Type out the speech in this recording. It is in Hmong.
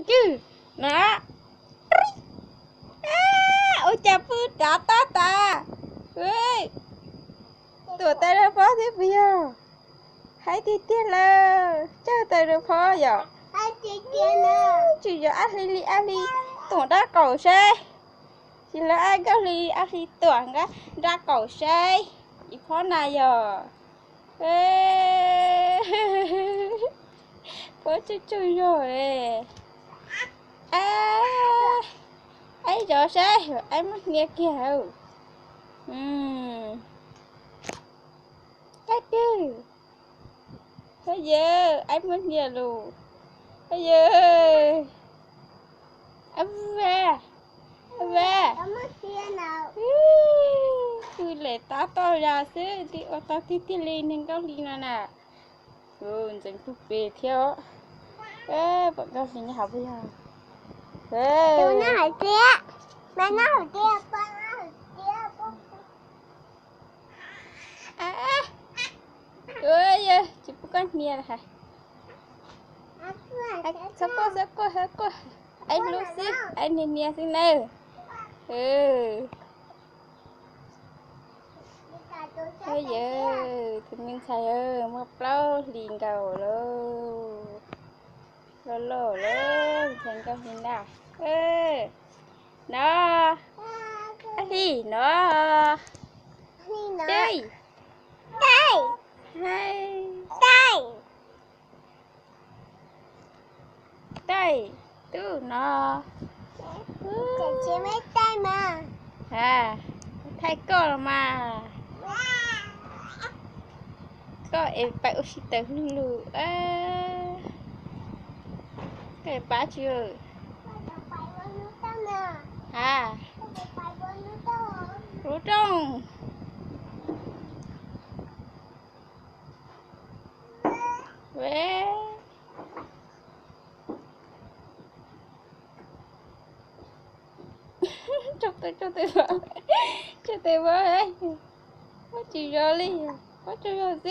Cwj, no. Ua cas pw rov tab tas. Tuam tais nraug Phob thiab puas yog? Haib tiag tiag lawm, tsawg tais nraug Phob yom. Tsis yog ab hli li ab hli, tuam dab qaum saib. Tsis yog ab nkauj hli ab hli, tuam dab qaum saib. Ib phob na yog. Phob tsaug tsaug zog. Aib zov saib, aib muab hnia kiag. Qab twg? Yawg, aib muab hnia lus. Yawg, a va, a va. Pw lem tab toj zas xwb, twb ua tau tiag tiag li nees nkaum hli no na. Ntxeev pug pes thiab. Pom nkauj hli nyob hauv puas yog? Yawg, tsis pub koj hnia hais. Txhob quaj, txhob quaj, txhob quaj. Aib hlub xwb, aib hnia hnia xwb nawb. Yawg, tus me ntxhais muaj plaub hlis nkaus lawm. Loj loj lawm, ntxhais nkauj hli na. No, ab hli no. Dej. Dej, tub no. Ha, thaij koj los mas. Koj es pais ua si tawm hlug lug. Koj es pab tsis? Ha, lub rooj. Tsaug tes, tsaug tes, tsaug tes vauv, pob tsis zov li, pob tsaug zog xwb.